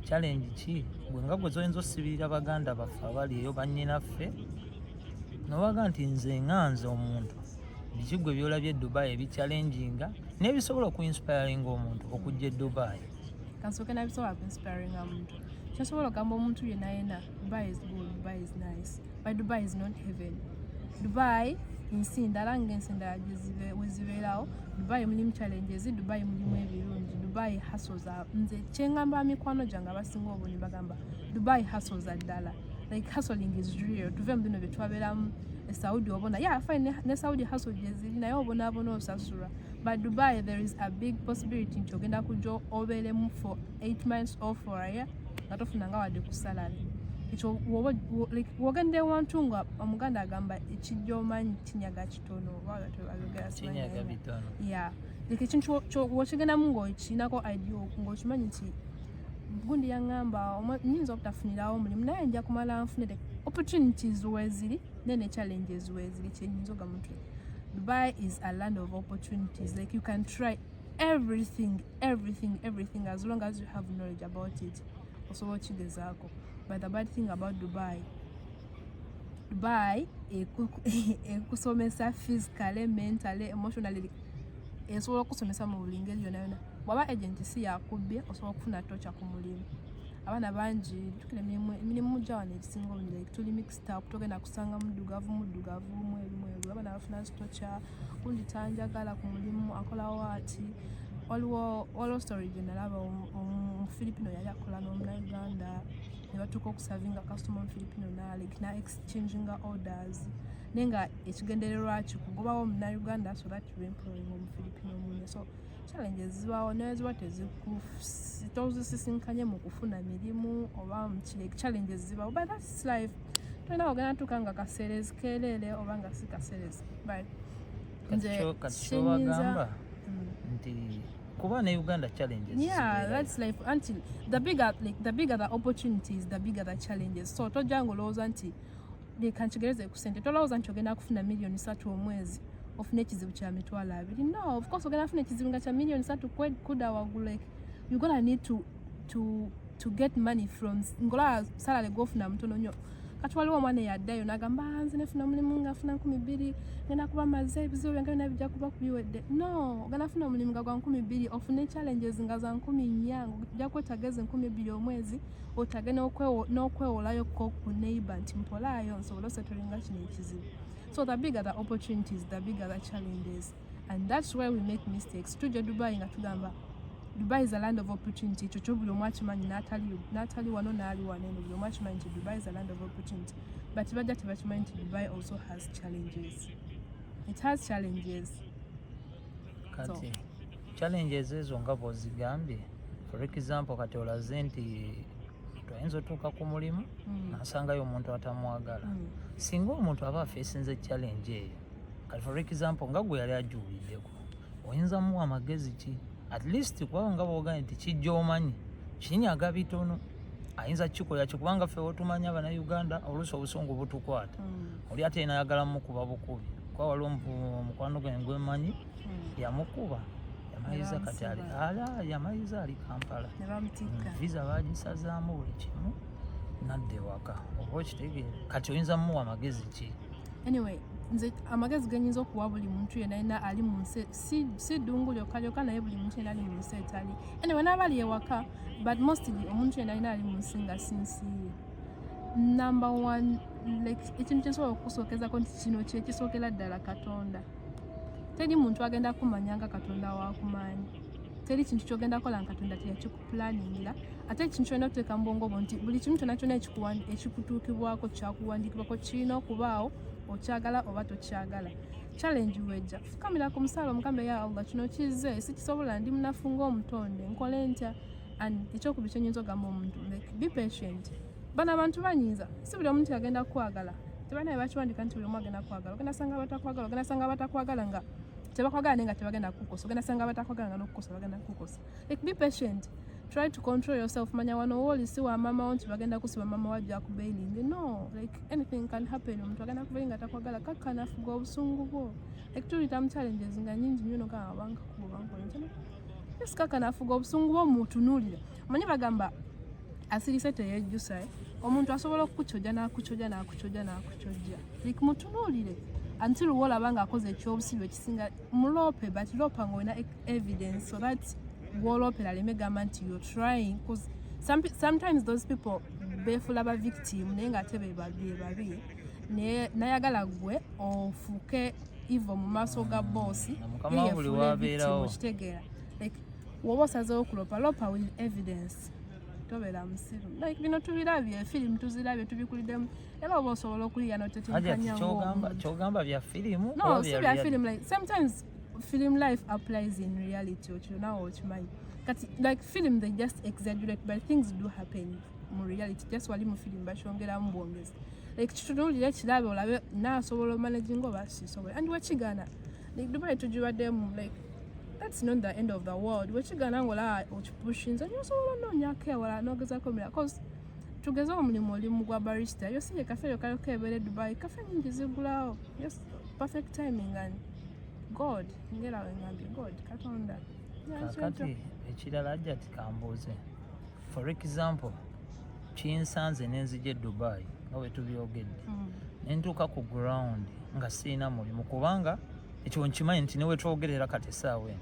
Challenge ki gwe nga gwe zoyinza osibirira baganda baffe abali eyo, bannyinaffe, nobaga nti nze nga nze omuntu, biki gwe byolabye e Dubai ebichallenginga n'ebisobola okuinspiringa omuntu okujja e Dubai? Kansooke nabisobola kuinspiringa muntu. Kyosobola okugamba omuntu yenna yenna, Dubai is good, Dubai is nice, but Dubai is not heaven. Dubai nsi ndala ngaensi endala wezibeerawo. Dubai mulimu challenges, Dubai mulimu ebirungi. Dubai hustles. Nze kyeŋŋamba mikwano gyange abasinga obungi, bagamba Dubai hustles ddala, like hustling is real. Tuve mu bino bye twabeeramu e Saudi. Obona, yeah, fine, ne Saudi hustle gyeziri, naye obonaabona, osasulwa. But Dubai, there is a big possibility nti ogenda kujja obeeremu for 8 months or for a year nga tofunanga wadde ku salary. Ekyo like, wogenda ewantu nga Omuganda agamba ekijja omanyi kinyaga kitono, oba bayogera simanyi. Kinyaga bitono. Yeah, like ekintu wokigendamu ng'okirinako idea, ng'okimanyi nti gundi yaŋŋamba nyinza obutafunirawo omulimu, naye nja kumala nfune. Like, opportunities weeziri, naye ne challenges weeziri. Kyenyinza ogamba nti Dubai is a land of opportunities. Like, you can try everything, everything, everything, as long as you have knowledge about it, osobola okigezaako. But the bad thing about Dubai, Dubai ekusomesa physically, mentally, emotionally. Esobola okusomesa mu buli ngeri yonna yonna. Bw'aba agent si yakubbye, osobola okufuna torture ku mulimu. Abaana bangi jjukira, emirimu gya wano egisinga obungi, like, tuli mixed up, togenda kusanga muddugavu muddugavu, mweru mweru. Abaana bafuna torture, gundi tanjagala ku mulimu, akolawo ati. Waliwo story gye nalaba, Omufilipino yali akola n'Omunauganda ne batuuka okusavinga customer. Omufilipino na like na exchanginga orders, naye nga ekigendererwa ki kugobawo Omunauganda so that employing Omufilipino munne. So challenges zibaawo, naye ziba tozisisinkanye mu kufuna mirimu oba mukire. Challenges zibaawo, but that's life. Tolina ogenda tuuka nga kaseerezi keereere oba nga si kaseerezi, but nze Kati kyenyinza kyobagamba nti kuba ne Uganda challenges Yeah, zibeerayo. that's life. Until the bigger, like, the bigger the opportunities, the bigger the challenges. So tojja ng'olowooza nti leka nkigereze ku ssente, tolowooza nti ogenda kufuna 3 miliyoni omwezi ofune ekizibu kya 20,000. No, of course ogenda kufuna ekizibu nga kya 3 miliyoni kudda waggulu. Like, you gonna need to get money from ngolaba salary gwofuna mutono nnyo. Kati waliwo omwana eyaddayo n'agamba, "Ah, nze nefuna omulimu nga nfuna 2,000, ngenda kuba maze ebizibu byange byonna bijja kuba kubiwedde." No, ogenda funa omulimu nga gwa 2,000, ofune challenges nga za 4,000, ojja kwetaaga ezo 2,000 omwezi, otage n'okwewolayo ko ku neighbor nti mpolaayo nsobole osettlinga kino ekizibu. So the bigger the opportunities, the bigger the challenges, and that's where we make mistakes. Tujja Dubai nga tugamba Dubai is a land of opportunity. Ekyo kyo buli omu akimanyi, n'atali wano n'ali wano eno, buli omu akimanyi nti Dubai is a land of opportunity, but bajja tebakimanyi nti Dubai also has challenges. It has challenges. Kati challenges ezo nga bw'ozigambye, for example, kati olaze nti oyinza otuuka ku mulimu nasangayo omuntu atamwagala. Singa omuntu aba afeesinze challenge eyo, kati for example nga gwe yali ajuuliddeko, oyinza muwa amagezi ki at least? Kubanga nga bwogambye nti kijja omanyi kinyaga bitono, ayinza kikolera ki? Kubanga ffe wetumanyi Abanauganda, oluusi obusungu butukwata. Oli ate nayagala mukuba bukubi, kuba waliwo omukwano gwange gwemanyi yamukuba, yamaliza kati ali bamusiba. ala yamaliza ali Kampala. Ne bamutikka. Visa bagisazaamu buli kimu, nadda ewaka, oba okitegeera. Kati oyinza muwa amagezi ki? Anyway, nze amagezi genyinza okuwa buli muntu yenna yenna ali mu nsi, si ddungu lyokka lyokka, naye buli muntu yenna ali mu nsi etali, anyway, n'abali ewaka, but mostly omuntu yenna yenna ali mu nsi nga si nsi ye, number one, like, ekintu kyensobola okukusookezako nti kino kyekisookera ddala, Katonda. Teri muntu agenda kumanya nga Katonda wakumaanyi. Teri kintu kyogenda kukola nga Katonda teyakikupulaningira. Ate ekintu kyolina okuteeka mu bwongo bwo nti buli kimu kyonna kyonna ekikutuukibwako kyakuwandiikibwako, kirina okubaawo, okyagala oba tokyagala. Challenge wejja, fukamira ku musaala omugambe, "Ya Allah, kino kizze, sikisobola, ndi munafu ng'omutonde, nkole ntya?" And ekyokubiri kyenyinza ogamba omuntu, like, be patient. Bano abantu banyiiza, si buli omuntu agenda kukwagala. Tebanaye bakiwandika nti buli omu agenda kukwagala. Ogenda sanga abatakwagala, ogenda sanga abatakwagala nga tebakwagala naye nga tebagenda kukukosa, ogenda sanga abatakwagala nga n'okukosa bagenda kukukosa. Like, be patient, try to control yourself. Manya wano wooli si wa mama wo nti bagenda kusiba, mama wajja ku bailing. No, like, anything can happen. Omuntu agenda kubainga atakwagala, kakkanafuga obusungu bwo. Like, tuyita mu challenges nga nyingi nnyo, nogamba bankakuba, bankola ntya. Yes, kakkanafuga obusungu bwo, mutunuulire. Omanyi bagamba Asirise teyejjusa, eh? Omuntu asobola okukukyojja n'akukyojja n'akukyojja n'akukyojja. Like, mutunuulire until wolaba ng'akoze ekyobusiru ekisinga. Muloope, but loopa ng'olina evidence so that gw'oloopera aleme gamba nti you're trying, 'cause sometimes those people beefuula ba victim, naye ng'ate be babi, naye nayagala gwe ofuuke evil mu maaso ga boss. Na mukama wo buli wabeerawo. Okitegeera? Like, woba osazeewo okulopa, lopa with evidence, tobeera musiru. Like, bino tubirabye, firimu tuzirabye, tubikuliddemu, era oba osobola okuyiya Hajati, notetenkanya. Kyogamba bya firimu No, oba si bya bya reality? Film, like, sometimes film life applies in reality. Okyo nawe okimanyi. Kati like film, they just exaggerate, but things do happen mu reality. Just wali mu film bakyongeramu bwongezi. Like, kitunuulire, kirabe, olabe naasobola omanaginga oba sisobola. And wekigaana, like, Dubai tugibaddemu, like, that's not the end of the world. Wekigaana ngaolaba okipushinze, nyosobola onoonyako ewala n'ogezako emirala, 'cause tugeze omulimu oli mu gwa barista, yo si ye cafe yokka yokka ebeera e Dubai. Cafe nyingi ziggulawo. Just perfect timing and God, ngera wengambye God, Katonda. Yeah, Kakati ekirala, Hajati, kambuuze. For example, kinsanze nenzija e Dubai nga bwe tubyogedde, nentuuka ku ground nga siina mulimu, kubanga ekyo nkimanyi nti newetwogerera kati essaawa eno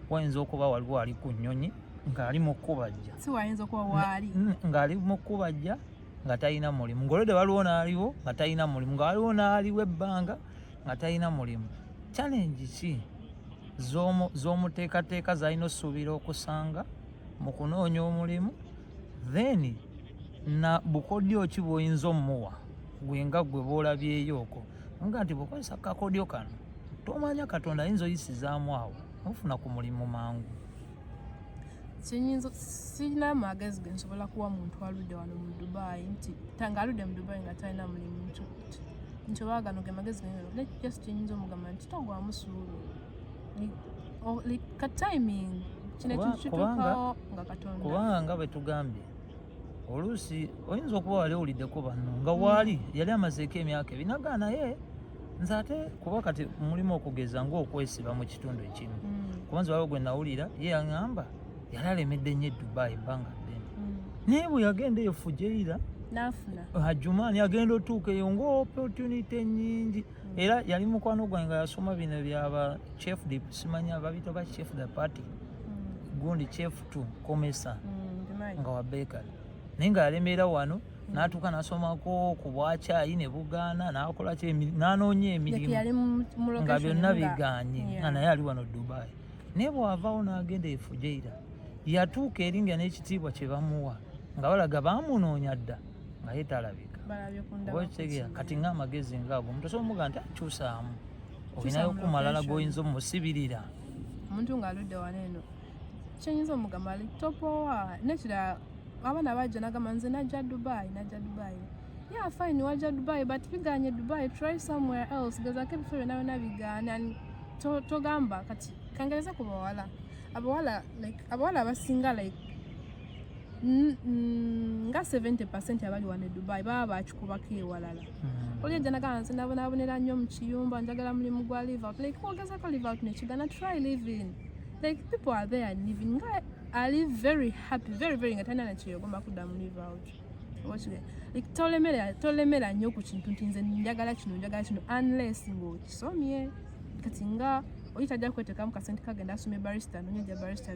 wayinza okuba waliwo ali ku nnyonyi ng'ali mu kkubajja. Si wayinza okuba waali. Ng'ali mu kkubajja nga talina mulimu, ng'olwedde waliwo n'aliwo nga talina mulimu, nga waliwo n'aliwo ebbanga nga talina mulimu. Challenge ki z'omuteekateeka z'alina osuubira okusanga mu kunoonya omulimu? Then na bukodyo ki bw'oyinza omuwa gwe nga gwe bw'olabyeyo okwo nga nti bw'okozesa kakodyo kano, tomanya Katonda ayinza oyisizaamu awo ofuna ku mulimu mangu? Kyenyinza, sirina magezi ge nsobola kuwa muntu aludde wano mu Dubai nti ng'aludde mu Dubai nga talina mulimu, nti oba gano ge magezi ge. Just kyenyinza omugamba nti togwamu suubi. Like, ka timing kino ekintu kituukawo nga Katonda. Kubanga nga bwe tugambye, oluusi oyinza okuba wali owuliddeko banno nga waali yali amazeeko emyaka 2 nagaa, naye nze ate kuba kati mulimu okugeza ng'okwesiba mu kitundu ekimu. Kuba nze waliwo gwe nawulira, ye yaŋŋamba yali alemedde nnyo e Dubai ebbanga ddene, naye bwe yagenda eyo Fujairah, n'afuna. Ajman, agenda otuuka eyo ng'opportunity nnyingi. Era yali mukwano gwange nga yasoma bino byaba chef de, simanya babita ba chef de partie, gundi chef to commis. Mbimanyi. Nga wa bakery, naye nga yalemeera wano n'atuuka n'asomako ku bwakyayi ne bugaana, n'akola ki, n'anoonya Like, emirimu yali mu nga location byonna biganye, nga naye ali wano Dubai. Naye bw'avaawo n'agenda e Fujairah, yatuuka eri nga n'ekitiibwa kye bamuwa nga balaga baamunoonya dda nga ye talabika. Balabye ku Oba ndaba. okitegeera? Kati ng'amagezi ngaago, omuntu osobola omugaa nti akyusaamu, olinayo Kyusaamu ku malala location. g'oyinza omusibirira? Omuntu ng'aludde wano eno, kyenyinza omugamba ali topowa. Nekirala, abaana bajja nagamba nze najja Dubai, najja Dubai. Yeah, fine, wajja Dubai, but biganye Dubai, try somewhere else. Gezako ebifo byonna byonna bigaane. And togamba kati kangereze ku bawala. Abawala, like, abawala abasinga, like, nga 70% abali wano e Dubai baba bakikubako ewalala. Oli ajja nagamba nze nabonaabonera nnyo mu kiyumba, njagala mulimu gwa live out. Like, wogezako live out nekigana, try live in. Like, people are there and living nga ali very happy, very very, nga talina nakyeyogomba kudda mu live out. Oba like, tolemera nnyo ku kintu nti nze njagala kino, njagala kino, unless ng'okisomye. Kati nga oli tajja kweteekamu kasente kagenda asome barista, anoonya gya barista,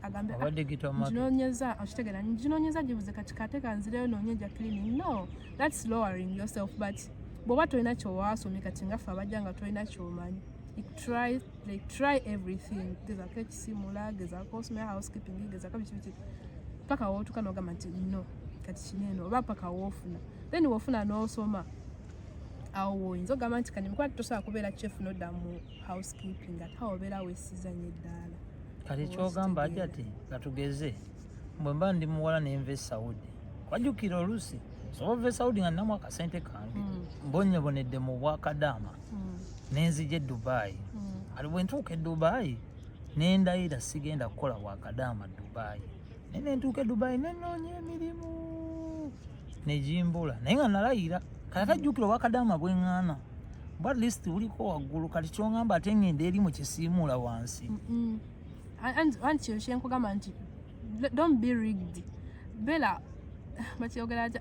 agambe, Oba "Ah, digital market. Nginoonyeza," okitegeera, "nginoonyeza gibuze, kati kate kanzireyo noonye gya cleaning." No, that's lowering yourself. But bw'oba tolina kyowasomye, kati nga ffe abajja nga tolina kyomanyi, like, try, like, try everything. Gezaako ekisimula, gezaako osome housekeeping, gezaako biki biki, paka wootuka n'ogamba nti no, kati kino eno, oba paka woofuna. Then woofuna n'osoma, awo woyinza ogamba nti kati mukuba tosobola kubeera chef nodda mu housekeeping, ate awo obeera weesiza nnyo eddaala. Kati Oba kyogamba okitegeera. Hajati, katugeze bwe mba ndi muwala nenva e Saudi, wajjukira oluusi soba ova e Saudi nga nnamu akasente kange, mbonyebonedde mu bwakadaama, nenzija e Dubai. Kati bwe ntuuka e Dubai nendayira sigenda kukola bwakadaama Dubai, naye nentuuka e Dubai nenoonya emirimu negimbula, naye nga nalayira. Kati ate ajjukira obwakadaama bweŋŋaana bwa at least buliko waggulu. Kati kyoŋŋamba ate ŋŋenda eri mu kisiimuula wansi? Anti kyo kyenkugamba nti don't be rigged. Beera Bakyogera atya?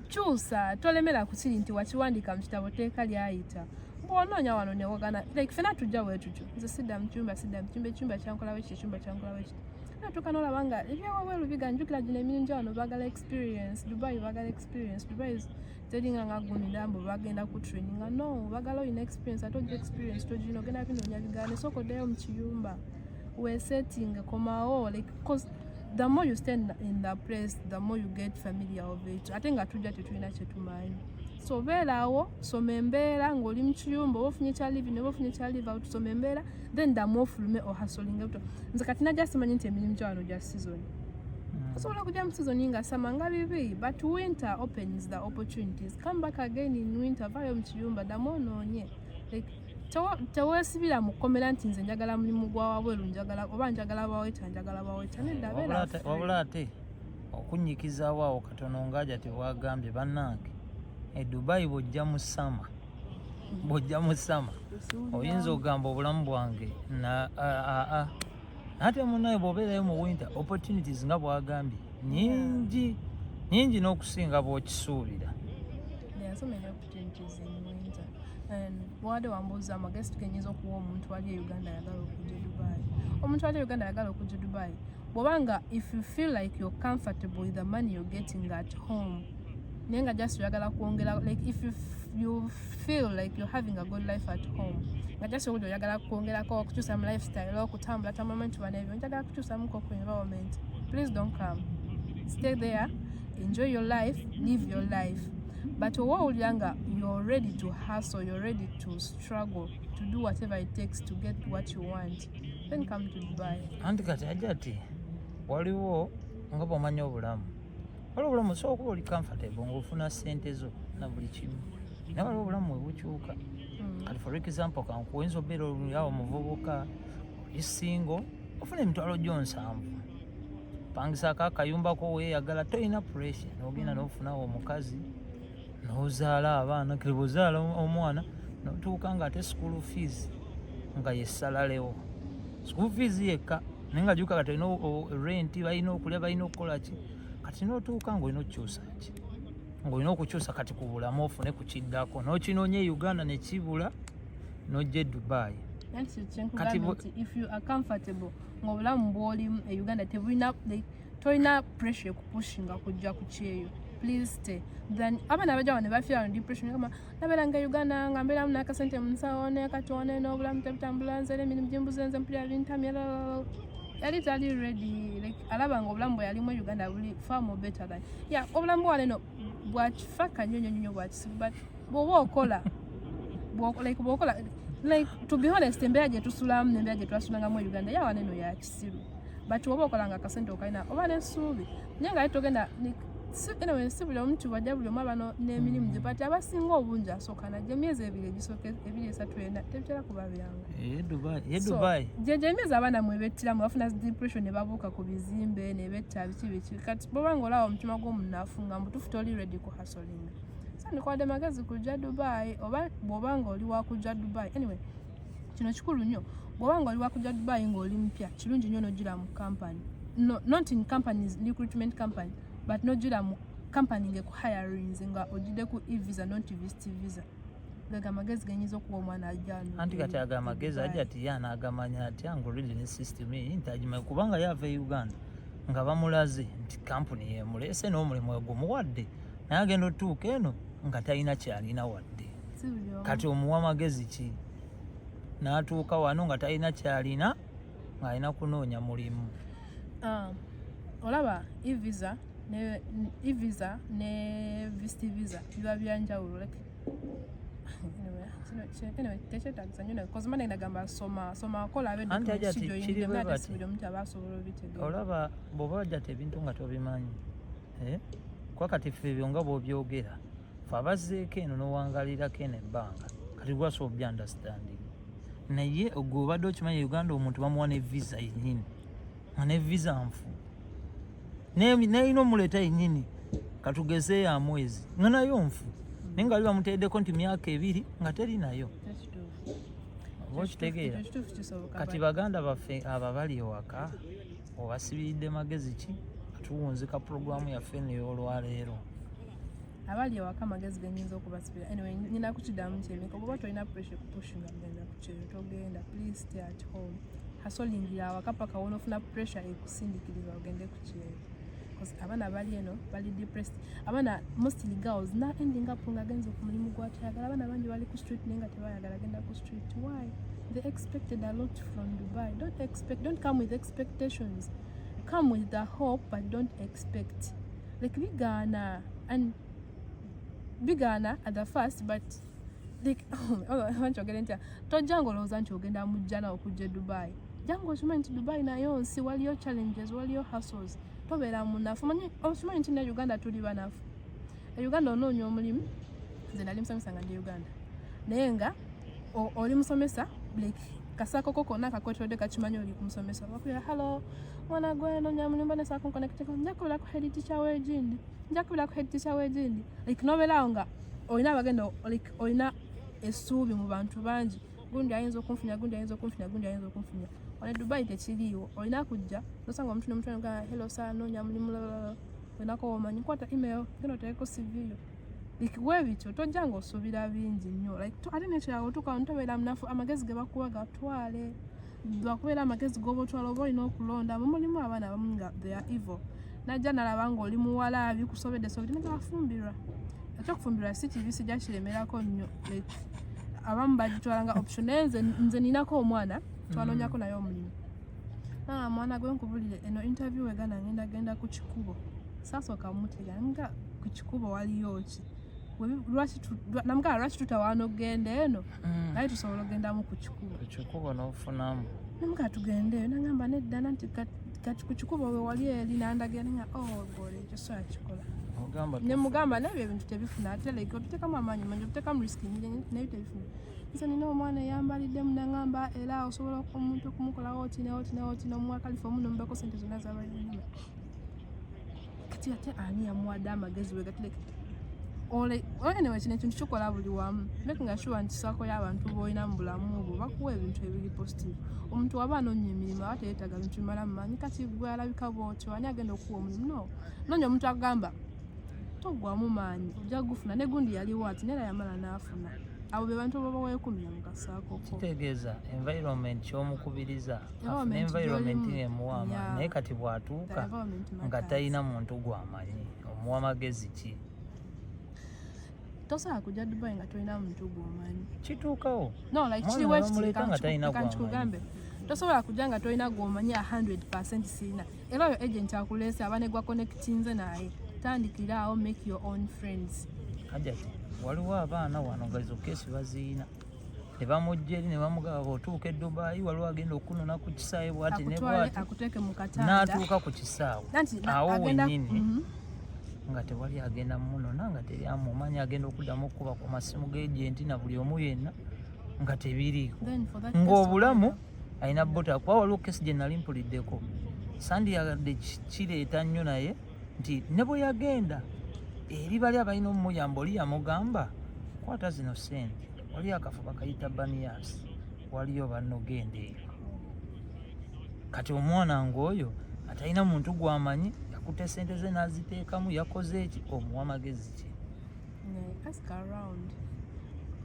Kyusa, tolemera ku kiri nti wakiwandiika mu kitabo, teeka lyayita. Bw'onoonya wano newogana, like fena tujja bwe tutyo. Nze sidda mu kyumba, sidda mu kyumba, ekyumba kyankola bwe kiti, ekyumba kyankola bwe kiti. Natuuka n'olaba nga ebyewabweru biganjukira. Gino emirimu gya wano baagala experience. Dubai baagala experience. Dubai teringa nga gumira mbu bagenda ku traininga. No, bagala olina experience, ate ojja experience togina, ogenda binoonya bigaane. Sooka oddeyo mu kiyumba, wesetting, komawo, like, 'cause the more you stand in the place, the more you get familiar of it. Ate nga tujja tetulina kyetumanyi, so beeraawo, soma embeera ng'oli mu kiyumba, oba ofunye kya live, oba ofunye kya live out, soma embeera, then ddamu ofulume ohustlinge buto. Nze kati najja simanyi nti emirimu gya wano gya season. Osobola kujja mu season nga summer nga bibi, but winter opens the opportunities. Come back again in winter, vaayo mu kiyumba, ddamu onoonye. Like, teweesibira mu kkomera nti nze njagala mulimu gwa wabweru, njagala oba njagala bawaiter, njagala bawaiter. Nedda, beera free. Wabula ate okunyikizaawo awo katono, ngaaja tebwagambye, bannange, e Dubai bw'ojja mu summer, bw'ojja mu summer oyinza okugamba obulamu bwange na aa. Ate munaye bw'obeerayo mu winter, opportunities nga bwagambye nyingi nyingi n'okusinga bw'okisuubira. There are so many opportunities in winter. And bwadde wambuuza amagezi tugenyeza okuwa omuntu ali e Uganda ayagala okujja e Dubai. Omuntu ali e Uganda ayagala okujja e Dubai, bw'obanga if you feel like you're comfortable with the money you're getting at home, naye nga just oyagala kwongera, like if you feel like you're having a good life at home, nga just owulira oyagala kwongerako, okukyusa mu lifestyle, okutambula tambula nti bano ebyo njagala kukyusamuko ku environment, please don't come. Stay there, enjoy your life, live your life. But oba owulira nga you're ready to hustle, you're ready to struggle, to do whatever it takes to get what you want, then come to Dubai. Anti kati ajja ati waliwo nga bw'omanyi obulamu, waliwo obulamu osobola okuba oli comfortable ng'ofuna ssente zo na buli kimu, naye waliwo obulamu bwe bukyuka. Kati for example, kankuwa, oyinza obeera oli awo muvubuka, oli single, ofuna 700,000, pangisaako akayumbako, weeyagala, tolina pressure, n'ogenda n'ofunawo omukazi n'ozaala abaana. Kati bw'ozaala omwana n'otuuka nga ate school fees nga yessalalewo, school fees yekka, naye nga juka kati olina rent, balina okulya, balina okukola ki. Kati n'otuuka ng'olina okukyusa ki, ng'olina okukyusa kati ku bulamu, ofune ku kiddako, n'okinoonya e Uganda ne kibula, n'ojja e Dubai. Anti Kati kyenkugambye nti if you are comfortable ng'obulamu bw'olimu e Uganda tebulina, like, tolina pressure ekupushinga kujja ku kyeyo, please stay. Then abaana abajja wano ne bafiira wano depression, kama nabeera nga e Uganda nga mbeeramu n'akasente mu nsawo nekatone n'obulamu tebutambula, nze era emirimu gimbuze, nze mpulira bintamya, lalala. Yali tali ready, like alaba nga obulamu bwe yalimu e Uganda buli far more better than, yeah, obulamu bwano eno bwakifaka nnyo nnyo nnyo, bwakisibu. But bw'oba okola, like bw'okola, like to be honest, embeera gye tusulamu n'embeera gye twasulangamu e Uganda yawana eno ya kisiru. But oba okola nga akasente okalina oba n'essuubi, naye nga togenda, anyway, si buli omu wajja, buli omu aba n'emirimu gye, but abasinga obungi asooka najja emyezi 2 egisooka, 2, 3, 4, tebitera kuba byangu. Ye Dubai, ye So, Dubai. Gye emyezi abaana mwebettiramu, bafuna depression ne babuuka ku bizimbe ne betta biki biki. Kati bwoba nga olaba omutima gw'omunafu nga mutuufu toli ready ku hustling, so ndikwadde magezi kujja Dubai, oba bw'oba nga oli wakujja Dubai, anyway, kino kikulu nnyo, bw'oba nga oli wakujja Dubai ng'oli mupya, kirungi nnyo n'ogira mu company, no, not in companies, recruitment company, but n'ogira mu company ng'ekuhirinze nga ogidde ku e-visa, not visit visa. Gaga amagezi genyinza okuwa omwana ajja wano Anti kati ago amagezi e Dubai. Ajja ati ye anaagamanya atya nga already ne system eyi nti agimanyi, kubanga ye ava e Uganda nga bamulaze nti kampuni yemuleese n'omulimu egumuwadde, naye agenda otuuka eno nga talina kyalina wadde. Si buli omu. Kati omuwa magezi ki n'atuuka wano nga talina kyalina, ng'alina kunoonya mulimu? Ah, olaba e-visa ne e-visa ne visit visa biba byanjawulo. Like, anyway, anyway, tekyetagisa nnyo, cause mane nagamba soma soma, kola abe Anti ajja documents ati kiri gyoyingidde bwe ate si bati. buli omuntu aba asobola obitegeera. Olaba bw'oba wajja ti ebintu nga tobimanyi, eh? Kuba kati ffe ebyo nga bw'obyogera, fe abazzeeko eno n'owangalirako eno ebbanga, kati gwasobola obya understanding, naye gwe obadde okimanyi Uganda omuntu bamuwa ne visa yennyini, nga ne visa nfu, neyina omuleeta yennyini, katugeze ya mwezi, nga nayo nfu, naye nga bali bamuteereddeko nti myaka 2 nga teri nayo. Tekituufu. Oba okitegeera? Ekyo kituufu, kisoboka. Kati baganda baffe abo abali ewaka obasibiridde magezi ki? tuwunzika puroguramu yaffe eno ey'olwaleero. Abali ewaka, amagezi genyinza okubasibira, anyway, nyina kukiddamu kyemeka, oba tolina pressure kupushinga kugenda ku kyeyo, togenda. Please stay at home, hustlingira awaka paka wonofuna pressure ekusindikiriza ogende ku kyeyo, because abaana bali eno bali depressed. Abaana, mostly girls, na ending up nga agenze ku mulimu gwatayagala. Abaana bangi bali ku street naye nga tebayagala genda ku street. Why? They expected a lot from Dubai. Don't expect, don't come with expectations. Come with the hope, but don't expect. Like, bigaana and bigaana at the first, but like, nkyogere ntya, tojja ng'olowooza nti ogenda mujjana okujja e Dubai. Jangu okimanyi nti Dubai nayo nsi, waliyo challenges, waliyo hustles. Tobeera munafu. Manyi okimanyi nti ne Uganda tuli banafu. E Uganda onoonya omulimu. Nze nali musomesa nga ndi Uganda, naye nga oli musomesa, like kasakoko konna kakwetolodde kakimanyi oli ku musomesa. Bakubira, "Hello, mwana gwe, noonya mulimu, bane sakunconnecteko, nja kubira ku head teacher w'egindi, nja kubira ku head teacher w'egindi." Like nobeeraawo nga olina abagenda, like olina essuubi mu bantu bangi, gundi ayinza okunfunya, gundi ayinza okunfunya, gundi ayinza okunfunya. Wano e Dubai tekiriiwo. Olina kujja nosanga omuntu nomutwalo nga, "Hello sir, noonya mulimu," lalala. Olinako womanyi, nkwata email, genda oteekeko CV yo. Like bwe bityo, tojja ng'osuubira bingi nnyo. Like ate nekirala, otuuka wano tobeera munafu. Amagezi ge bakuwa gatwale, lwakubeera amagezi g'oba otwala, oba olina okulonda. Mulimu abaana abamu nga they are evil. Najja nalaba ng'oli muwala, bikusobedde sobedde, naga afumbirwa. Ekyokufumbirwa si kibi, sijja kiremerako nnyo. Like abamu bagitwala nga option, naye nze ninako omwana twanoonyako naye omulimu. Ah, mwana gwe, nkubulire, eno interview wegana ngenda genda ku kikubo. Saasooka mutega nga ku kikubo waliyo ki? Namugamba, lwaki tutawaana okugenda eno, naye tusobola ogendamu ku kikubo. Ku kikubo n'ofunamu. Namugaa tugendeeyo, nagamba nedda, nanti kati ku kikubo we wali eri nandagira nga, oh gole, ekyo so yakikola. Ogamba ne mugamba nabyo ebintu tebifuna, ate like obiteekamu amaanyi mangi, obiteekamu risk nyingi, naye tebifuna. Nze nina omwana eyambaliddemu, nagamba era osobola omuntu okumukolawo oti neoti neoti, nomuwa kalifa omu nomubako sente zonna zabalina. Kati ate ani yamuwadde amagezi we gati? Like ole, anyway, kino ekintu kikola buli wamu, making sure nti saako y'abantu b'olina mu bulamu bwo bakuwa ebintu ebiri positive. Omuntu waba anoonya emirimu aba teyeetaaga bintu bimala mu maanyi. Kati gwe alabika bw'otyo, ani agenda okuwa omulimu? No noonya omuntu agamba toggwamu maanyi, ojja gufuna, ne gundi yaliwo ati neera yamala n'afuna. Abo be bantu baba weekumira mu kasaako ko. Kitegeeza environment kyomukubiriza afune Environment environment gy'olimu. emuwa amaanyi. Naye kati bw'atuuka The environment nga matters. talina muntu gw'amanyi, omuwa magezi ki? Tosobola kujja Dubai nga tolina muntu gw'omanyi. Kituukawo. No, like Omwana kiriwo ne bamuleeta nga talina ekiti gw'amanyi. nkikugambe, tosobola kujja nga tolina gw'omanyi 100. Siina era oyo agent akuleese aba ne gwa connectinze naye. Tandikira awo, make your own friends. Hajati, waliwo abaana wano nga ezo case baziyina, ne bamujja eri ne bamugamba, bw'otuuka e Dubayi waliwo agenda okunona ku kisaawe bwati ne akutwale bwati. Akuteeke mu katanda. N'atuuka ku kisaawe Nanti awo agenda wennyini nga tewali agenda munona, nga teri amumanyi. Agenda okuddamu okukuba ku masimu g'agent na buli omu yenna nga tebiriiko. Then for that case, Ng'obulamu alina bota, kuba waliwo case gye nali mpuliddeko, sandiyadde kireeta nnyo, naye nti ne bwe yagenda eri bali abalina omumuyamba, oli yamugamba, "Kwata zino sente, waliyo akafo bakayita Baniyas, waliyo banno, genda eyo." Kati omwana ng'oyo atalina muntu gw'amanyi, yakutte sente ze n'aziteekamu, yakoze eki? Omuwa magezi ki? Ne, ask around.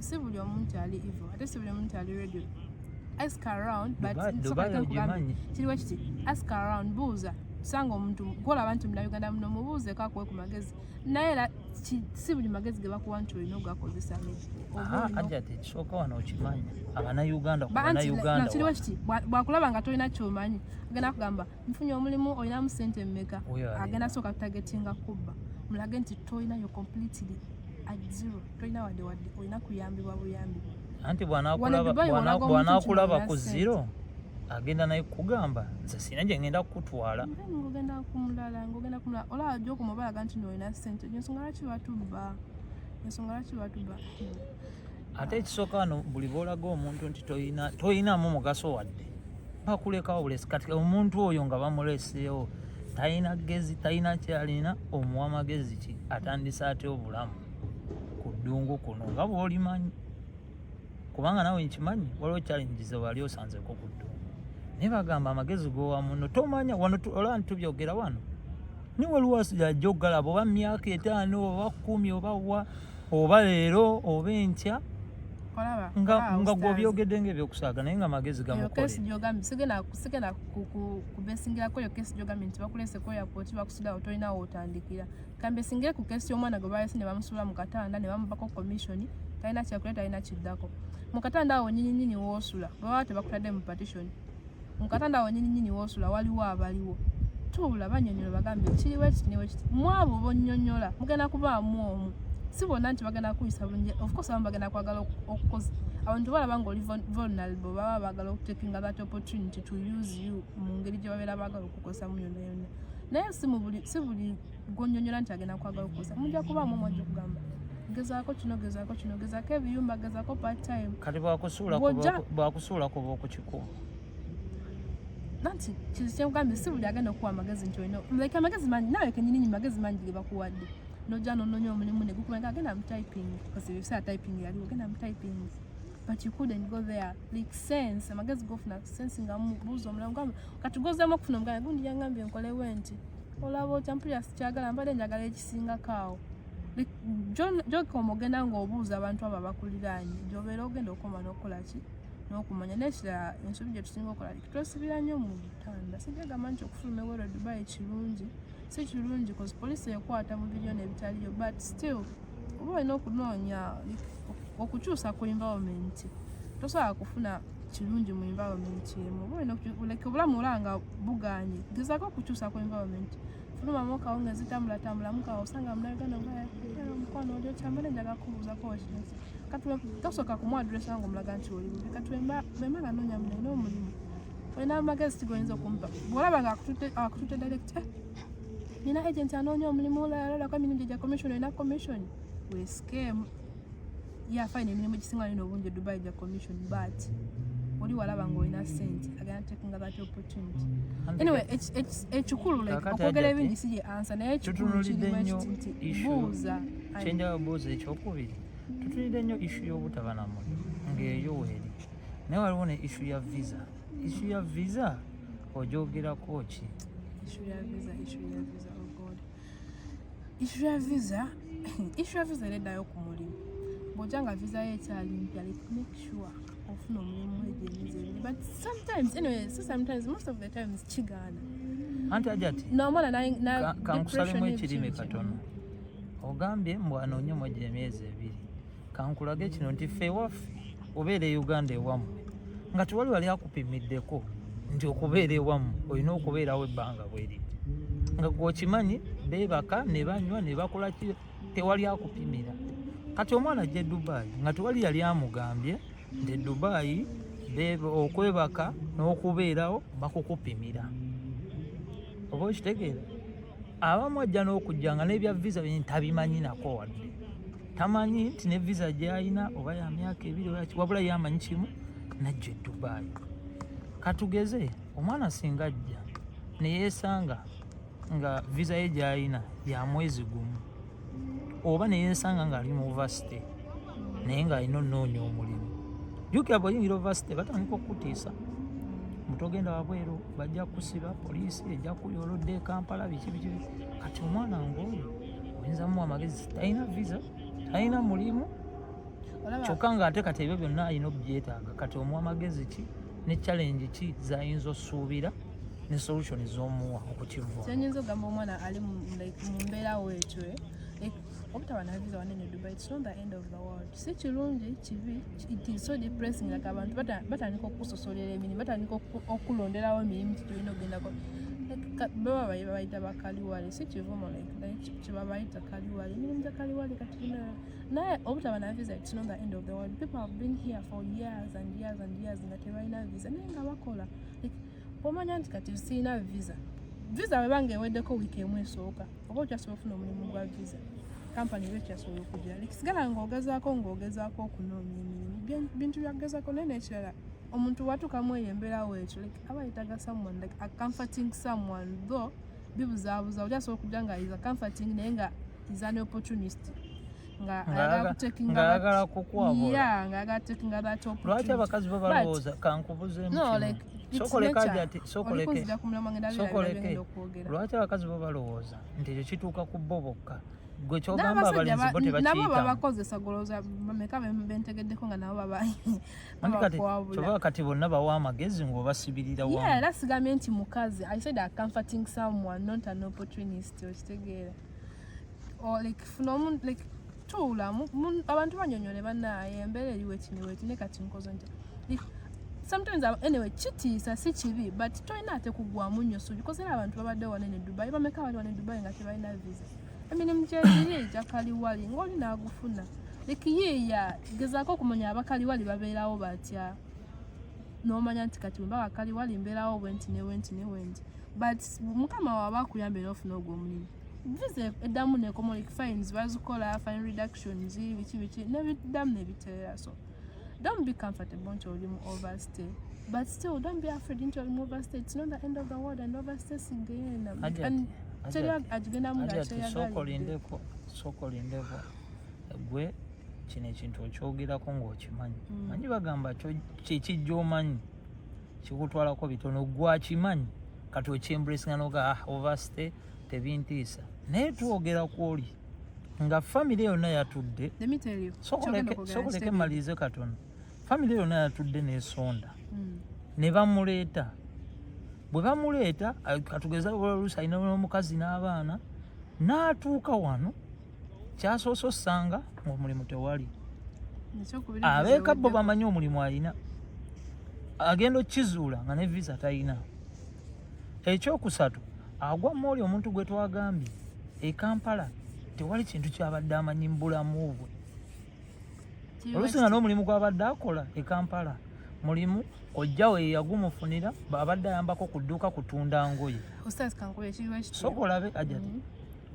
Si buli omuntu ali evil, ate si buli omuntu ali ready. Ask around, but nsooka Dubai leka nkugambe, ogimanyi? Kiriwo kiti, ask around, buuza, sanga omuntu gwolaba nti munauganda muno, mubuuzeeko akuwe ku magezi. Naye era si buli magezi ge bakuwa nti olina ogakozesa, maybe. Oba Aha, Hajati, ekisooka wano okimanyi abanayuganda ku Anti banayuganda kiriwo kiti, bwakulaba nga tolina kyomanyi, agenda kugamba, "Nfunye omulimu, olinamu sente mmeka?" Oyo alina. Agenda sooka targetinga kubba. Mulage nti tolinayo, completely at zero, tolina wadde wadde, olina kuyambibwa buyambi. Anti Wano Dubai walaga omuntu bw'anaakulaba nti ku olina zero, agenda naye kugamba, "Nze sina gye ngenda kukutwala." Then ng'ogenda ku mulala, olaba gyokoma obalaga nti no olina sente. Ensonga lwaki batubba, ensonga lwaki batubba. Ate ekisooka wano, buli bw'olaga omuntu nti toyinamu mugaso wadde, bakulekawo bulesi. Kati omuntu oyo nga bamuleseewo, talina gezi, talina kyalina, omuwa magezi ki? Atandise atya obulamu ku ddungu kuno nga bw'olimanyi? Kubanga nawe nkimanyi waliwo challenge ze wali osanzeko ku ddungu, naye bagamba amagezi gowa muno tomanya. Wano olaba nti tubyogera wano, Naye waliwo ajja okugalaba oba myaka 5 oba 10 oba wa, oba leero oba enkya, Olaba, nga olaba nga Ustaz. Gw'obyogedde ng'ebyokusaaga, naye nga magezi Eyo case gamukolera. Gyogambye sigenda kubesingirako eyo case gyogambye nti bakulese ku airport, bakusuddawo, tolinawo otandikira. Kambesingire ku case y'omwana gwe balese ne bamusuula mu katanda ne bamubako commission, talina kyakulya, talina kiddako. Mu katanda awo nyini nyini woosula, bwe baba tebakutadde mu partition, mu katanda awo nyini nyini woosula waliwo abaliwo. Tuula, bannyonnyola, bagambe kiriwo ekiti ne wekiti. Mu abo bonnyonnyola mugenda kubaamu omu, si bonna nti bagenda kuyisa bulungi. Of course abamu bagenda kwagala okukoza. Abantu balaba nga oli vulnerable, baba baagala okutakinga that opportunity to use you mu ngeri gye babeera baagala okukozamu yonna yonna. Naye si buli gwonnyonnyola nti agenda kwagala okukoza. Mujja kubaamu omu ajja okugamba, gezaako kino, gezaako kino, gezaako ebiyumba, gezaako part time. Kati bwakusuula kuba okukikuba. Nanti kintu kyenkugambye, si buli agenda okuwa amagezi nti olina, like, amagezi mangi. Naawe kenyininyini magezi mangi ge bakuwadde, nojja nonoonya omulimu ne gukuba nga genda mu typing, because ebiseera typing yaliwo, genda mu typing, but you couldn't go there. Like, sense amagezi gofuna sense nga buuza omulamu gamba kati gozamu okufuna omuganda gundi yangambye nkolewe nti olaba otya, mpulira sikyagala, mbadde njagala ekisingako awo. Like, gyokoma ogenda ng'obuuza abantu abo abakuliraanye, gy'obeera ogenda okoma n'okukola ki n'okumanya. N'ekirala, ensobi gye tusinga okukola, like, twesibira nnyo mu butanda. Sijagamba nti okufuluma ebweru e Dubai kirungi, si kirungi, cause poliisi ekwata mu biryo n'ebitaliyo, but still oba olina okunoonya, like, okukyusa ku environment. Tosobola kufuna kirungi mu environment emu. Oba olina like, obulamu olaba nga buganye, gezaako okukyusa ku environment. Fulumamu kawungezi, tambulatambulamu kawo, osanga munauganda nga omukwano oli okyambale, njagala kubuuzako ekintu. Kati tosooka kumuaddressa nga omulaga nti oli bubi. Kati wemba nga noonya munene omulimu, olina amagezi tigoyinza okumpa? Bw'olaba nga akututte direct, nina agent anoonya omulimu, olalako emirimu gye gya commission, olina commission weesikeemu. Yeah, fine, emirimu egisinga nina obungi e Dubai gya commission, but oli walaba ng'olina sente, agenda takinga that opportunity. Anyway, ekikulu, like, Kaakati okwogera Hajati, ebingi si ye answer, naye ekikulu tutunulidde kirimu nnyo ekiti nti buuza. Kyenjala buuza ekyokubiri, tutunulidde nnyo issue y'obutaba na mulimu ng'eyo weeri, naye waliwo ne issue ya visa. Issue ya visa ogyogerako ki? Issue ya visa, issue ya visa, oh God, issue ya visa, issue ya visa era eddayo ku mulimu. Bw'ojja nga visa yo ekyali mpya, like, make sure ofuna omulimu egyo emyezi 2. But sometimes, anyway, so sometimes, most of the times kigaana. Anti Hajati, Nomwana na kankusalemu depression ekirime n'ebiki. katono. Ogambye mbu anoonye mu egyo emyezi 2. Kankulage kino nti ffe ewaffe, obeera e Uganda ewammwe nga tewali wali akupimiddeko nti okubeera ewammwe olina okubeerawo ebbanga bwe riti, nga gwe okimanyi beebaka ne banywa ne bakola ki, tewali akupimira. Kati omwana ajja e Dubai nga tewali yali amugambye nti e Dubai okwebaka n'okubeerawo bakukupimira, oba okitegeera? Abamu ajja n'okujja nga n'ebya visa bye tabimanyi nako, wadde tamanyi nti ne visa gy'alina oba ya myaka 2 oba ki, wabula ye amanyi kimu, najja e Dubai. Katugeze omwana singa ajja ne yeesanga nga visa ye gy'alina ya mwezi 1, oba ne yeesanga ng'ali mu overstay naye ng'alina onoonya omulimu. Jjukira bw'oyingira overstay batandika okukutiisa, mutogenda wabweru, bajja kusiba, poliisi ejja kuyoola odde e Kampala, biki biki biki. Kati omwana ng'oyo oyinza muwa amagezi? Talina visa, talina mulimu, kyokka ng'ate kati ebyo byonna alina obyetaaga. Kati omuwa amagezi ki, ne challenge ki zayinza osuubira, ne solution z'omuwa okukivuuna? Kyenyinza okugamba omwana ali like, mu mbeera weetyo, like, obutaba na visa wanene e Dubai, it's not the end of the world. Si kirungi, kibi, it is so depressing. Like, abantu batandika okusosolera emirimu, batandika okulonderawo emirimu kitulina okugendako. Like, baba babayita bakaliwale, si kivumo, like, naye kyebabayita kaliwale, emirimu gya kaliwale. Kati naye obutaba na visa, it's not the end of the world. People have been here for years and years and years nga tebalina visa, naye nga bakola. Like, bwomanya nti kati siina visa, visa bwebanga eweddeko wiiki emu esooka, oba okyasobola okufuna omulimu gwa visa, kampani eba ekyasobola okugira. Like, sigala ng'ogezaako okunoonya emirimu. Bintu byakugezaako. Naye n'ekirala, omuntu watuukamu eyo embeera weekyo, like, aba yeetaaga someone, like a comforting someone. Though bibuzaabuza, oli asobola okujja nga is a comforting, naye nga is an opportunist. Nga Nga ayagala kutekinga ng'ayagala kukwabula. Yeah, nga ayagala takinga that Lwaki opportunity. abakazi bo balowooza? Kankubuzeemu No, kino. like, it's Sookoleke, nature. Hajati, sookoleke. Oli kunzija ku mulamwa, ngenda birabira Sookoleke. byengenda okwogera. Lwaki abakazi bo balowooza nti ekyo kituuka ku bo bokka? Gwe kyogamba N'abasajja abalenzi bo nabo tebakiyitamu. babakozesa. Golooza bameka bentegeddeko nga nabo baba Anti kati babakwabula. kyova kati bonna bawa amagezi ng'obasibirira Yeah, wamu. era sigambye nti mukazi. I said a comforting someone, not an opportunist. Okitegeera? Or like, funa omuntu, like, tuula abantu banyonyole, bannaaye embeera eriwo eki neweki, ne kati nkoze ntya. Like, sometimes anyway, kitiisa, si kibi, but tolina ate kugwamu nnyo suubi, because era abantu babadde wanene Dubai. Bameka bali wane Dubai nga tebalina visa? Emirimu gyegiri egya kaliwali ng'oli n'agufuna. Like, yiiya, gezaako okumanya abakaliwali babeerawo batya, n'omanya nti kati bwe mba bakaliwali mbeerawo bwenti ne bwenti ne bwenti. But Mukama waaba akuyamba era ofuna ogwo omulimu, visa eddamu nekoma. Like, fines bazikola, fine reductions, biki biki, nebiddamu nebiteera. So don't be comfortable nti oli mu overstay, but still don't be afraid nti oli mu overstay. It's not the end of the world, and overstay sigenda Hajati, and teri Hajati, agigendamu nga Hajati, sooka kyeyagalidde. olindeko, sooka olindeko. Gwe kino ekintu okyogerako ng'okimanyi. Manyi bagamba kyekijja omanyi kikutwalako bitono. Gwakimanyi kati okyembracinga noga, "Ah, overstay tebintiisa." Naye twogera kwoli nga famire yonna yatudde. Let me tell you, kyogenda okwogera Sookoleke nkitegeera. Malirize katono. Famire yonna yatudde n'esonda ne bamuleeta. Bwe bamuleeta, katugeza oluusi alina n'omukazi n'abaana, n'atuuka wano, kyasoose osanga ng'omulimu tewali. Ekyokubiri, Abeeka bo eweddeko. bamanyi omulimu alina, agenda okukizuula nga ne visa talina. Ekyokusatu, agwa mooli omuntu gwe twagambye e Kampala tewali kintu kyabadde amanyi mu bulamu bwe. Kiriwa Oluusi nga n'omulimu gwabadde akola e Kampala mulimu kojja we yagumufunira, abadde ayambako ku dduuka kutunda ngoye. Ustaz, kankube ekiriwa ekityo. Sooka olabe, Ajati.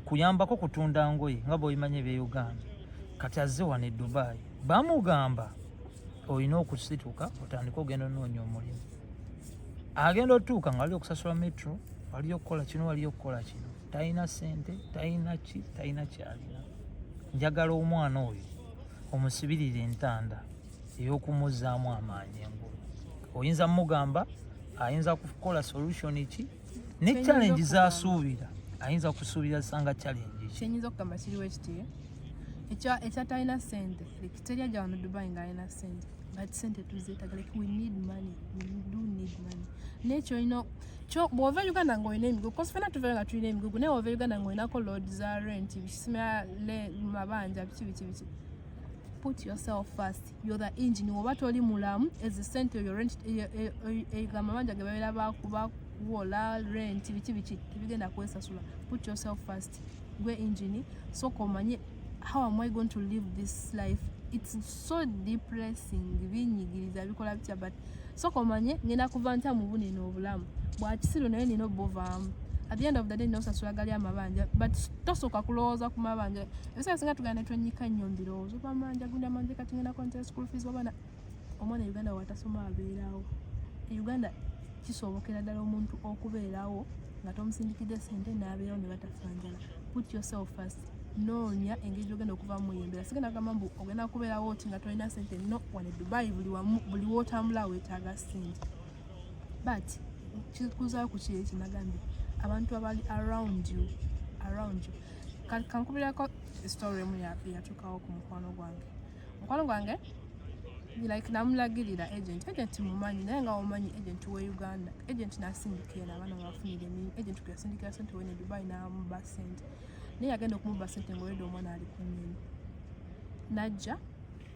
Kuyambako kutunda ngoye nga bw'obimanyi ebye Uganda. Kati azze wano e Dubai, bamugamba olina okusituka otandike ogenda onoonya omulimu. Agenda otuuka nga waliyo okusasula metro, waliyo okukola kino, waliyo okukola kino, talina sente, talina ki, talina kyalina. Njagala omwana oyo omusibirire entanda ey'okumuzzaamu amaanyi engulu. Oyinza mugamba ayinza kukola solution ki ne Kyenyinza challenge okugamba. Zasuubira ayinza kusuubira sanga challenge ki? Kyenyinza okugamba kiriwo ekiti, ekyatalina sente, like, teri ajja wano Dubai ng'alina sente, but sente tuzeetaaga. Like, we need money, we do need money. Naye kyolina bw'ova e Uganda ng'olina emigugu, cause fena tuvayo nga tulina emigugu, naye bw'ova e Uganda ng'olinako load za rent, bisimya mabanja, biki biki biki, put yourself first. You're the engine. Oba toli mulamu, ezo sente, your rent, amabanja ge babeera bakuwola, rent, biki biki, tebigenda kwesasula. Put yourself first. Gwe engine. Sooka omanye, how am I going to live this life? It's so depressing, binyigiriza, bikola bitya, but sooka omanye ngenda kuva ntya mu bunene obulamu bwa kisiru, naye nina obuvaamu. At the end of the day nina osasula gali amabanja, but tosooka kulowooza ku mabanja. Ebiseera singa tugenda netwenyika nnyo mu birowoozo bamanja, gundi amanja, kati ngenda konta school fees wabana. Omwana e Uganda watasoma abeerawo. E Uganda kisobokera ddala omuntu okubeerawo nga tomusindikidde sente, n'abeerawo ne batafa njala. Put yourself first. Noonya engeri gyogenda okuva mu embeera. Sigenda kugamba mbu ogenda kubeerawo oti nga tolina sente. No, wano e Dubai buli wamu, buli wootambula weetaaga sente. But kikuzaayo ku kiri ekinagambye, abantu abali around you, around you. Kankubirako story emu eyatuukawo ku mukwano gwange. Mukwano gwange, like, namulagirira agent. Agent mumanyi, naye nga omanyi agent we Uganda, agent nasindikira abaana bafunira emirimu. Agent kwe yasindikira sente wene Dubai, namuba sente, naye yagenda okumuba sente ngaolwedde omwana ali ku nnyonyi. Najja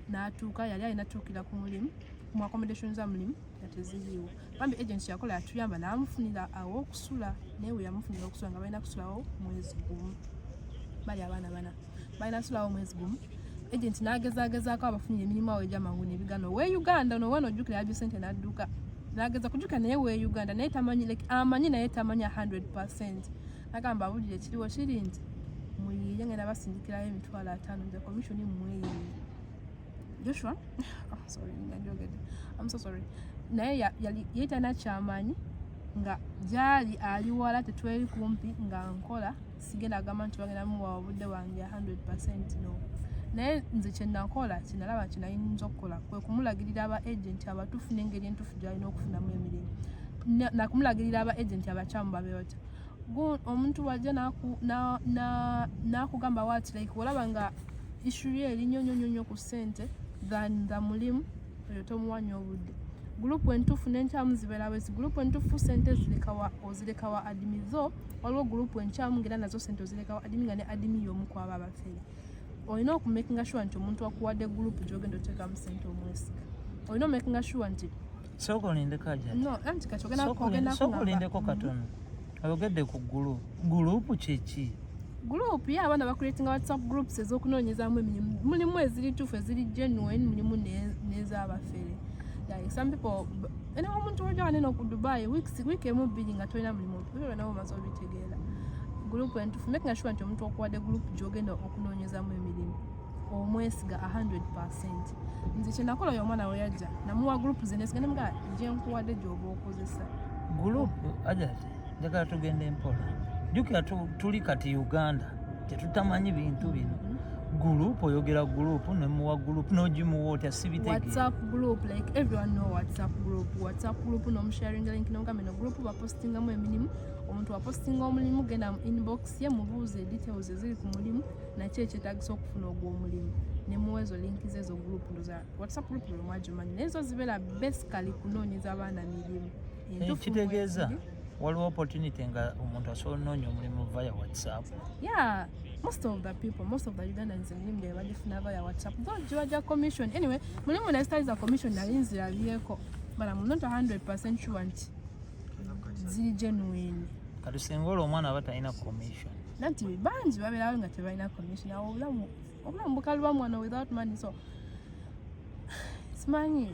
n'atuuka, yali alina tuukira ku mulimu, mu accommodation za mulimu nga teziriiwo. Bambi agent yakola, yatuyamba n'amufunira awokusula, naye we yamufunira okusula nga balina kusulawo mwezi gumu. Bali abaana bana, balina kusulawo mwezi gumu. Agent n'agezaagezaako abafunira emirimu awo egyamangu nebigano we Uganda. Nowena ojjukira yabye sente n'adduka, n'ageza kujjukira naye we Uganda, naye tamanyi, like, amanyi naye tamanyi 100. Agamba, abulire ekiriwo kiri nti muyiye, ngenda basindikirayo 50,000, nze commission mweyiye. Joshua, oh, sorry, nga njogedde, I'm so sorry. Naye yali ye talina kyamanyi nga gyali ali wala, tetweri kumpi nga nkola. Sigenda agamba nti bagenda muwa obudde bwange 100, no. Naye nze kyenakola, kyenalaba kyenayinza okukola, kwe kumulagirira aba agent abatuufu n'engeri entuufu gyalina okufunamu emirimu, nakumulagirira aba agent abakyamu babe batya. Omuntu wajja n'akugamba wati, like olaba nga issue ye eri nnyo nnyo nnyo nnyo ku ssente than the mulimu, oyo tomuwa nnyo obudde. Group entuufu n'enkyamu zibeera bwezi: group entuufu sente zirekawa, ozirekawa admin zo. Waliwo group enkyamu ngera nazo sente ozirekawa admin, nga ne admin y'omu kwaba abafere. Olina okumakinga sure nti omuntu akuwadde group gyogenda oteekamu sente omwesiga. Olina omakinga sure nti Sooka olindeko, Hajati. No, anti kati ogenda ogenda Sooka kuŋŋamba. olindeko katono. Oyogedde ku group. Group kyeki? Group ye abaana bacreatinga WhatsApp groups ez'okunoonyezaamu emirimu. Mulimu eziri tuufu, eziri genuine, mulimu n'ez'abafere. Like some people, ene omuntu wajja wanene ku Dubai, weeks, week emu, 2 nga tolina mulimu, ebyo byonna omaze obitegeera. Group entuufu, making sure nti omuntu okuwadde group gy'ogenda okunoonyezaamu emirimu omwesiga 100. Nze kyenakola, oyo omwana we yajja namuwa group zenesiga, nemugaa gye nkuwadde gy'oba okozesa. Group, Hajati, njagala tugende mpola. Jjukira tuli kati Uganda, tetutamanyi bintu bino. Group, oyogera group, nemuwa group, n'ogimuwa otya? Sibitegeera. WhatsApp group, like everyone know WhatsApp group. WhatsApp group nomusharinga link, nomugamba eno group bapostingamu emirimu. Omuntu wapostinga omulimu, genda mu inbox ye, mubuuze details eziri ku mulimu nakyo ekyetagisa okufuna ogw'omulimu, nemuwa ezo link zezo group. Ndoza WhatsApp group buli mwagimanyi, naye zo zibeera basically kunoonyeza abaana mirimu. Entuufu Kitegeeza mweziri. waliwo opportunity nga omuntu asobola onoonya omulimu via WhatsApp? Yeah, most of the people, most of the Ugandans, emirimu gyabwe bagifuna via WhatsApp, though giba gya commission. Anyway, mulimu nesitali za commission, nali nzirabyeko, but I'm not 100% sure nti ziri genuine. Kati singa olwo omwana aba talina commission? Nanti bangi babeerawo nga tebalina commission. Awo obulamu bukaluba mwana without money. So simanyi,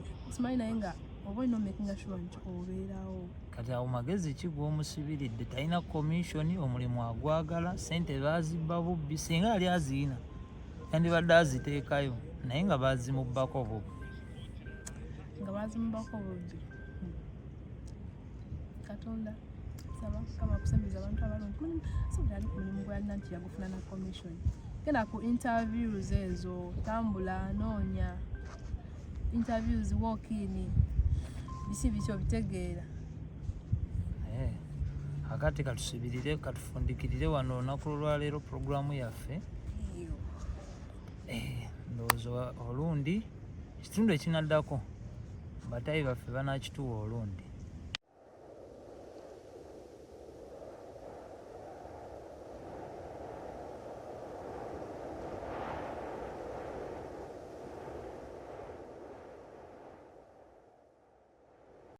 naye nga oba olina omakinga sure nti obeerawo. Kati awo magezi ki gw'omusibiridde? Talina commission, omulimu agwagala, sente baazibba bubbi. Singa yali aziina yandibadde aziteekayo, naye nga baazimubbako bubbi. Nga bazimubako bubbi. Katonda, saba kama kusembeza abantu abalungi. Mulimu sobola ali ku mulimu gwalina nti yagufuna na commission. Genda ku interviews ezo, tambula, noonya interviews, walk-in, biki biki, obitegeera. Akati katusibirire, katufundikirire wano olunaku lwaleero puroguramu yaffe. Ndowooza olundi ekitundu ekinaddako batayi baffe banakituwa olundi.